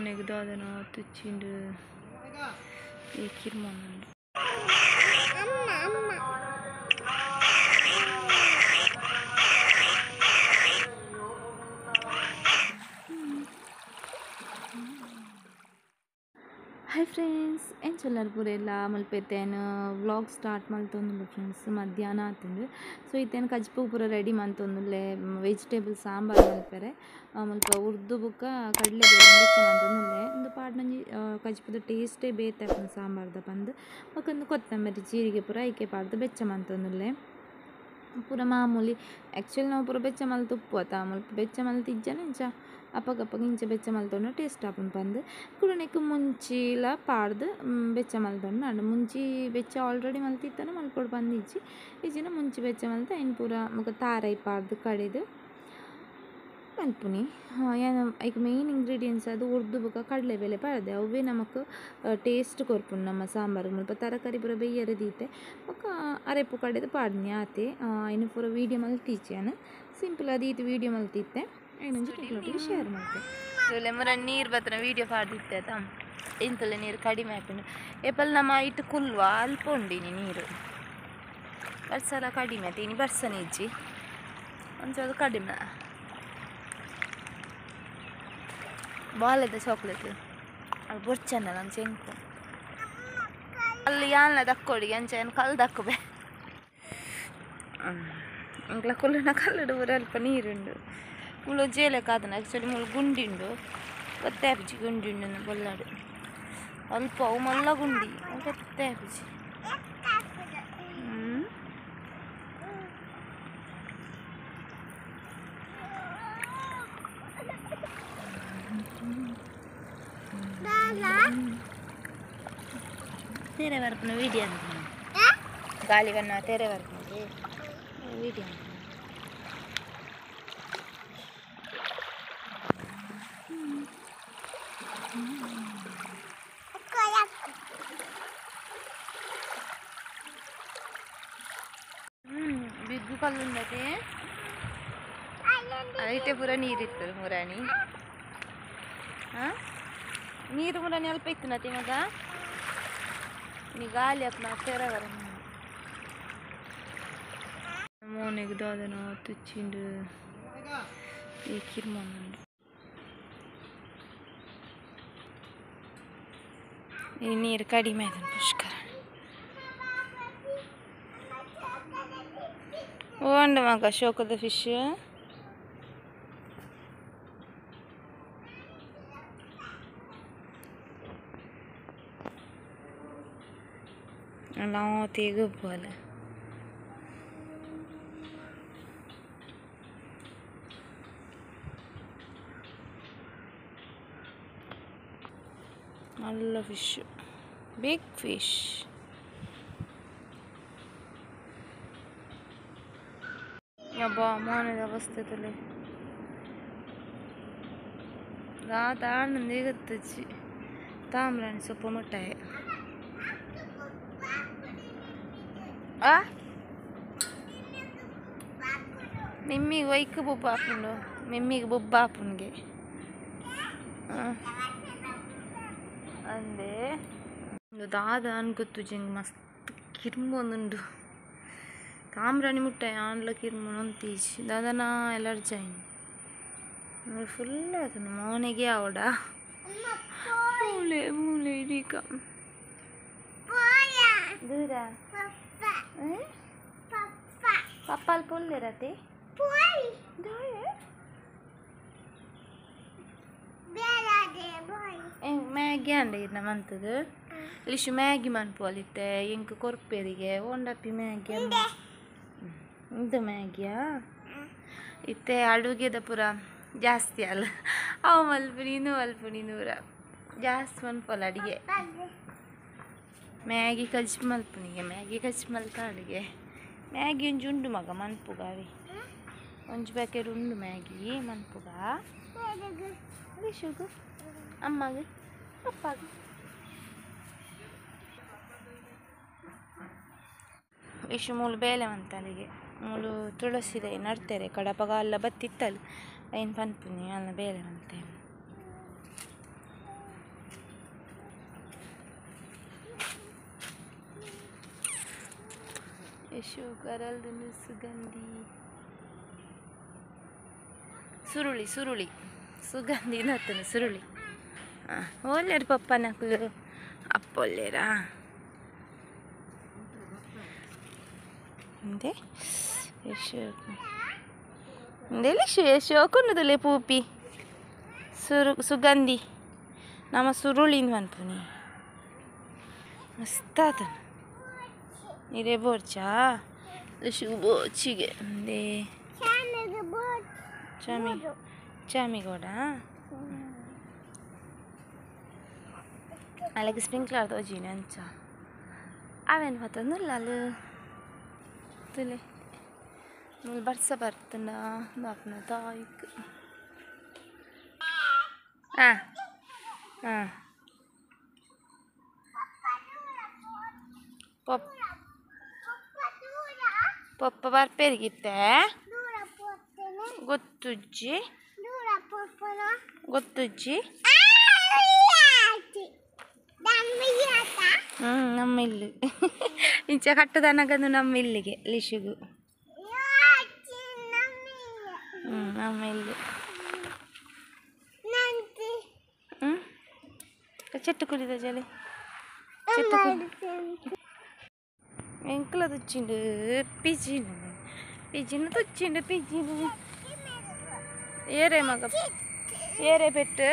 ಮೋನೆಗ್ ದಾದನ ತುಚ್ಚಿಂಡು ಈ ಕಿರ್ಮೊಂದುಂಡು. ಹಾಯ್ ಫ್ರೆಂಡ್ಸ್, ಎಂಚೊಲ್ಲರ್ ಪೂರೆಲ್ಲ ಮಲ್ಪೆತ್ತೇನು ವ್ಲಾಗ್ ಸ್ಟಾರ್ಟ್ ಮಲ್ತೊಂದುಲ್ಲೆ ಫ್ರೆಂಡ್ಸ್. ಮಧ್ಯಾಹ್ನ ಆತುಂಡು. ಸೊ ಇತ್ತೇನು ಕಜ್ಪು ಪೂರ ರೆಡಿ ಮಲ್ತೊಂದುಲ್ಲೆ. ವೆಜಿಟೇಬಲ್ ಸಾಂಬಾರ್ ಮಲ್ಪೆರೆ ಮುಲ್ಪ ಉರ್ದು ಬೊಕ್ಕ ಕಡಲೆ ಬೆಚ್ಚ ಮಲ್ತೊಂದುಲ್ಲೆ. ಉಂದು ಪಾಡ್ನೊಂಜಿ ಕಜ್ಪುದ ಟೇಸ್ಟೇ ಬೇತೆ ಆಪುಂಡು ಸಾಂಬಾರ್ದ ಪಂದ್. ಬೊಕ್ಕ ಉಂದು ಕೊತ್ತಂಬರಿ ಜೀರಿಗೆ ಪೂರ ಐಕೆ ಪಾಡ್ದು ಬೆಚ್ಚ ಮಲ್ತೊಂದುಲ್ಲೆ. ಪೂರ ಮಾಮೂಲಿ ಆ್ಯಕ್ಚುಲಿ ನಾವು ಪೂರ ಬೆಚ್ಚ ಮಲ್ತ್ ಉಪ್ಪು ಅತ ಮುಲ್ಪ ಬೆಚ್ಚ ಮಲ್ತ್ ಇಜ್ಜನ ಇಂಚ ಅಪಗಪಗ ಇಂಚ ಬೆಚ್ಚ ಮಲ್ತೊಂಡ ಟೇಸ್ಟ್ ಆಪುಂಡು ಪಂದ್. ಕುಡನೆಕ್ ಮುಂಚಿಲ ಪಾಡ್ದು ಬೆಚ್ಚ ಮಲ್ತೊಂಡು ಆಂಡ ಮುಂಚಿ ಬೆಚ್ಚ ಆಲ್ರೆಡಿ ಮಲ್ತಿತ್ತನ ಮಲ್ಪೊಡು ಪಂದ್ ಇಜ್ಜಿ ಇಜ್ಜಿನ ಮುಂಚಿ ಬೆಚ್ಚ ಮಲ್ತ್ ಐನ್ ಪೂರ ಬೊಕ ತಾರೈ ಪಾಡ್ದು ಕಡೆದು ಮಲ್ಪುನಿ. ಐಕ್ ಮೇನ್ ಇಂಗ್ರೀಡಿಯೆಂಟ್ಸ್ ಅದು ಉರ್ದು ಬೊಕ ಕಡಲೆಬೇಳೆ ಪಾಡ್ದೆ ಅವೇ ನಮಕ್ ಟೇಸ್ಟ್ ಕೊರ್ಪುಂಡು ನಮ್ಮ ಸಾಂಬಾರು. ಮುಲ್ಪ ತರಕಾರಿ ಪೂರ ಬೇಯ್ಯರೆ ದೀತೆ ಬೊಕ ಅರೆಪು ಕಡೆದು ಪಾಡ್ನಿ ಆತೆ. ಐನ್ ಪೂರ ವೀಡಿಯೋ ಮಲ್ತಿಜ್ಜಿ ಯಾನ್, ಸಿಂಪಲ್ ಆದ್ ಈತ್ ವೀಡಿಯೋ ಮಲ್ತಿತ್ತೆ. ಐನೊಂಜಿ ನಿಕ್ಲೆನೊಟ್ಟಿಗೆ ಶೇರ್ ಮಲ್ತೆ. ಮುರ ನೀರು ಬತ್ತನ ವೀಡಿಯೋ ಪಾಡ್ದಿತ್ತೆ ಆತ. ಇಂತಲೆ ನೀರು ಕಡಿಮೆ ಆಪುಂಡು. ಏಪಲ್ ನಮ್ಮ ಇಟ್ಟು ಕುಲ್ವ ಅಲ್ಪ ಉಂಡಿನಿ ನೀರು ಬರ್ಸಲ ಕಡಿಮೆ ಆತ. ಇನಿ ಬರ್ಸನೆ ಇಜ್ಜಿ, ಒಂಚೂರು ಕಡಿಮೆ. ಬಾಲೆದ ಚಾಕ್ಲೇಟ್ ಅದು ಬೊರ್ಚನ್ನಲ್ಲ ಅಂಚೆ ಎಂಕು ಅಲ್ಲಿ ಯಾನ್ಲ ದಕ್ಕೋಡಿಗೆ ಅಂಚೆ ಏನು ಕಲ್ಲು ದಕ್ಕಬೆ. ಇಂಕ್ಲ ಕುಲ್ಲುನ ಕಲ್ಲುಡು ಪೂರ ಅಲ್ಪ ನೀರುಂಡು. ಮುಳು ಜೇಲೆ ಕಾದನ ಆ್ಯಕ್ಚುಲಿ ಮುಳು ಗುಂಡಿ ಉಂಡು, ಗೊತ್ತೇ ಆಪುಜಿ ಗುಂಡಿ ಉಂಡು ಬೊಲ್ಲಾಡು ಅಲ್ಪ ಅವು ಮಲ್ಲ ಗುಂಡಿ ಗೊತ್ತೇ ಆಪುಜಿ. ತೇರೆ ಬರ್ಪುನ ವೀಡಿಯೋ ಗಾಳಿ ಬಣ್ಣ ತೇರೆ ಬರ್ಪುನ ವೀಡಿಯೋ. ಬಿಗ್ಗು ಕಲ್ಲುಂಡತೆ ಐಟೆ ಪೂರ ನೀರಿತ್ತು ಮುರಾಣಿ. ನೀರು ಮುರಾಣಿ ಅಲ್ಪ ಇತ್ತು ನತಿ ಮಗ. ನೀ ಗಾಳಿ ಅಪ್ಪ ತೆರವರ ಮೋನೆಗ್ ದಾದನ ತುಚ್ಚಿಂಡು ಈ ಕಿರ್ಮೊಂದುಂಡು. ಈ ನೀರು ಕಡಿಮೆ ಆಯ್ತು ಪುಷ್ಕರ. ಓಂಡು ಮಗ ಶೋಕದ ಫಿಶ್. ನಾವು ತೆಗಬೋಲ್ಲ ಮಲ್ಲ ಫಿಶ್, ಬಿಗ್ ಫಿಶ್. ಅಬ್ಬಾ ಮೋನದ ಅವಸ್ಥೆ ತುಲೆ ರಾತ ಆನಂದ ಗೊತ್ತಚ್ಚಿ ತಾಮ್ರಾಣಿ ಸೊಪ್ಪು ಮುಟ್ಟಾಯ. ಮಿಮ್ಮಿಗೆ ಒಯ್ಕ್ ಬೊಬ್ಬ ಆಪುಂಡು, ಮಿಮ್ಮಿಗೆ ಬೊಬ್ಬ ಆಪುಂಗೆ ಅಂದೆ. ದಾದ ಅನ್ಗೊತ್ತುಜಿ ಮಸ್ತ್ ಕಿರ್ಮೊಂದುಂಡು. ತಾಮ್ರಾಣಿ ಮುಟ್ಟಾಯ ಆಂಡ್ಲ ಕಿರ್ಮೊಂತೀಜಿ ದಾದನ ಎಲರ್ಜಿ ಆಯ್ನ್ ಫುಲ್ ಆತುಂಡು ಮೋನೆಗೆ ಆವಡ. ಮೂಲೆ ಮೂಲೆ ಇಡೀಕ ದೂರ ಪಪ್ಪಾಲ್ ಪೊಲ್ಲೆರತೆ ಮ್ಯಾಗಿ ಅಂಡ ಇರ್ನ ಮಂತದು ಲಿಶು ಮ್ಯಾಗಿ ಮನ್ಪೊಲಿತ್ತೆ ಎಂಕ್ ಕೊರ್ಪೆರಿಗೆ ಓಂಡಪ್ಪಿ ಮ್ಯಾಗಿ ಇದು ಮ್ಯಾಗಿಯಾ ಇತ್ತೆ ಅಡುಗೆದ ಪೂರ ಜಾಸ್ತಿ ಅಲ್ಲ. ಅವು ಮಲ್ಪುನಿ ಇನ್ನೂ ಮಲ್ಪುನಿ ನೂರ ಜಾಸ್ತಿ ಮನ್ಪೊಲ್ಲ ಅಡುಗೆ. ಮ್ಯಾಗಿ ಕಜ್ ಮಲ್ಪುನಿಗೆ ಮ್ಯಾಗಿ ಕಜ್ ಮಲ್ತ ಅಡುಗೆ. ಮ್ಯಾಗಿ ಒಂಜಿ ಉಂಡು ಮಗ ಮನ್ಪುಗ ಅವಿ ಒಂಜಿ ಪ್ಯಾಕೆಟ್ ಉಂಡು ಮ್ಯಾಗಿ ಮನ್ಪುಗ. ಲಿಶುಗು ಅಮ್ಮಗೆ ಪಪ್ಪಾಗ ಇಶು ಮೂಲು ಬೇಲೆ ಮಂತಲಿಗೆ ಮೂಲು ತುಳಸಿದ ನಡ್ತಾರೆ ಕಡಪಗ ಅಲ್ಲ ಬತ್ತಿತ್ತಲ್ಲ ಐನ್ ಪನ್ಪುನಿ ಅಲ್ಲ ಬೇಲೆ ಮಂತೆ. ಶೋಕರಲ್ದು ಸುಗಂಧಿ ಸುರುಳಿ ಸುರುಳಿ ಸುಗಂಧಿ ನತ್ತನ ಸುರುಳಿ ಒಲ್ಲೇರು ಪಪ್ಪನಕುಲು ಅಪ್ಪೊಲ್ಲೇರಾ ಇಂದೆ ಶೋಕುನ್ನದಲ್ಲೇ ಪೂಪಿ ಸುರು ಸುಗಂಧಿ ನಮ್ಮ ಸುರುಳಿಂದ ಮನ್ಪುನಿ ಮಸ್ತಾತನ ನೀರೇ ಬೋರ್ಚಾ ಶುಭೋಚಿಗೆ ಅಂದೆ ಚಾಮಿ ಚಾಮಿಗೌಡ ಅಲ್ಲಿಗೆ ಸ್ಪ್ರಿಂಕ್ಲರ್ ತೋಜಿನ ಅಂಚ ಅವೇನು ಪತ್ತೊಂದುಲ್ಲ ತುಲೆ ಮುಲ್ ಬರ್ಸ ಬರ್ತನ ಬಾಪ್ನ ತಾಯಿಕ್ ಹಾಂ ಹಾಂ ಪಪ್ಪ ಪಪ್ಪ ಬರ್ಪೇರಿಗಿತ್ತೆ ಗೊತ್ತುಜ್ಜಿ ಗೊತ್ತುಜ್ಜಿ ನಮ್ಮ ಇಲ್ಲಿ ಇಂಚ ಕಟ್ಟದನಗಂದು ನಮ್ಮ ಇಲ್ಲಿಗೆ ಲಿಶುಗು ನಮ್ಮ ಇಲ್ಲಿ చెట్టు కులిద జలి చెట్టు ఎంకుల తెచ్చిండు పిజిన్ పిజిన్ తెచ్చిండు పిజిన్ ఏరే మగ ఏరే పెట్టు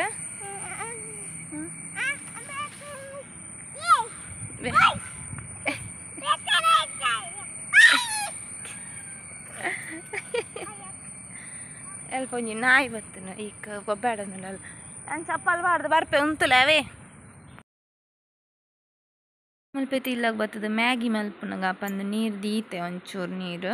ಅಲ್ಪ ಒಂಜಿ ನಾಯಿ ಬತ್ತನ ಈಗ ಗೊಬ್ಬಾಡಂದುಂಡು ನಾನು ಚಪ್ಪಲ್ ಬಾರ್ದು ಬರ್ಪೆ ಉಂತುಲೆ ಅವೇ ಮಲ್ಪೆತಿ ಇಲ್ಲಾಗ ಬರ್ತದೆ ಮ್ಯಾಗಿ ಮಲ್ಪುನಗ ಪಂದು ನೀರು ದೀತೆ ಒಂಚೂರು ನೀರು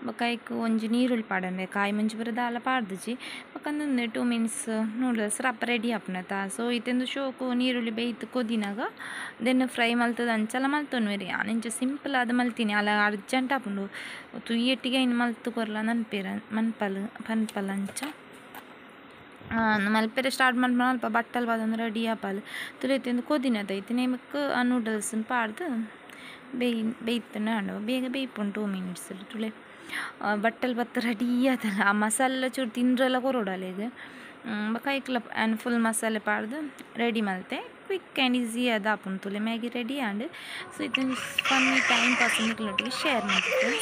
ಬೊಕ ಐಕ್ ಒಂಜಿ ನೀರುಳ್ಳಿ ಪಾಡಂಡೆ ಕಾಯಿ ಮುಂಚಿ ಬರ ದಾಲ ಪಾಡ್ದುಜಿ ಬೊಕ ಅಂದೊಂದು 2 ಮಿನಿಟ್ಸ್ ನೂಡಲ್ಸ್ ರಪ್ಪ ರೆಡಿ ಆಪುನತ. ಸೊ ಇತ್ತೆಂದು ಶೋಕು ನೀರುಳ್ಳಿ ಬೇಯ್ತು ಕೊದಿನಾಗ ದೆನ್ ಫ್ರೈ ಮಲ್ತದ ಅಂಚಲ ಮಲ್ತೊನ್ವೆರಿ ಆನಿಂಚ ಸಿಂಪಲ್ ಆದ್ ಮಲ್ತೀನಿ ಅಲ್ಲ ಅರ್ಜೆಂಟ್ ಆಪುಂಡು ತುಯ್ಯಟ್ಟಿಗೆ ಇನ್ನು ಮಲ್ತು ಕೊರ್ಲ ನನ್ಪೇರ ಮನ್ಪಲ್ ಪನ್ಪಲ್ ಅಂಚ ಮಲ್ಪೆರೆ ಸ್ಟಾರ್ಟ್ ಮಲ್ಪನ ಅಲ್ಪ ಬಟ್ಟಲ್ ಬಾದಂದ್ರೆ ರೆಡಿ ಆಪಲ್ ತುಲೈತಿಂದು ಕೊದಿನದ ಐತಿ ನೇಮಕ್ಕೆ ಆ ನೂಡಲ್ಸ್ನ ಪಾಡ್ದು ಬೇಯ್ ಬೇಯ್ತನ ಬೇಗ ಬೇಯ್ಪುಂಡು 2 ಮಿನಿಟ್ಸ್ ತುಲೆ ಬಟ್ಟಲ್ ಬತ್ತ ರೆಡಿ ಆತಲ್ಲ ಆ ಮಸಾಲೆ ಚೂರು ತಿಂದ್ರೆಲ್ಲ ಕೊರೊಡಲ್ಲ ಈಗ ಬೊಕ ಐಕ್ಲ ಆ್ಯಂಡ್ ಫುಲ್ ಮಸಾಲೆ ಪಾಡ್ದು ರೆಡಿ ಮಲ್ತೆ ಕ್ವಿಕ್ ಆ್ಯಂಡ್ ಈಸಿ ಅದ ಆಪುಂಡು ತುಲೆ ಮ್ಯಾಗಿ ರೆಡಿ ಆಂಡ್. ಸೊ ಇದೊಂದು ಫನ್ನಿ ಟೈಮ್ ಪಾಸ್ ನಿಕ್ಲೊಟ್ಟಿಗೆ ಶೇರ್ ಮಾಡ್ತೀನಿ.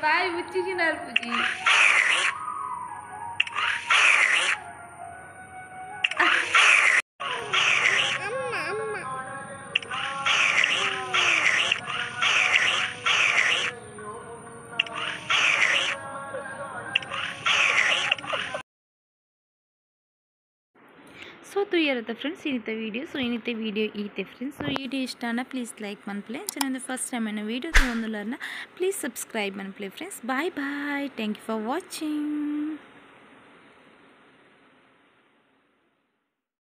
ಬಾಯಿ ಮುಚ್ಚಿಜಿನ ಅಲ್ಪುಜಿ ಸೊ ತುಯ್ಯರತ್ತ ಫ್ರೆಂಡ್ಸ್ ಇನ್ನಿತ ವೀಡಿಯೋ. ಸೊ ಇನ್ನಿತ ವೀಡಿಯೋ ಈತೆ ಫ್ರೆಂಡ್ಸ್. ಸೊ ವಿಡಿಯೋ ಇಷ್ಟಾನ ಪ್ಲೀಸ್ ಲೈಕ್ ಮನ್ಪ್ಲೆ ಚೆನ್ನಾಗಿ ಫಸ್ಟ್ ಟೈಮ್ ಏನೋ ವೀಡಿಯೋ ತೊಗೊಂಡುಲಾರ್ನ ಪ್ಲೀಸ್ ಸಬ್ಸ್ಕ್ರೈಬ್ ಮನ್ಪ್ಲೆ friends. Bye bye, thank you for watching.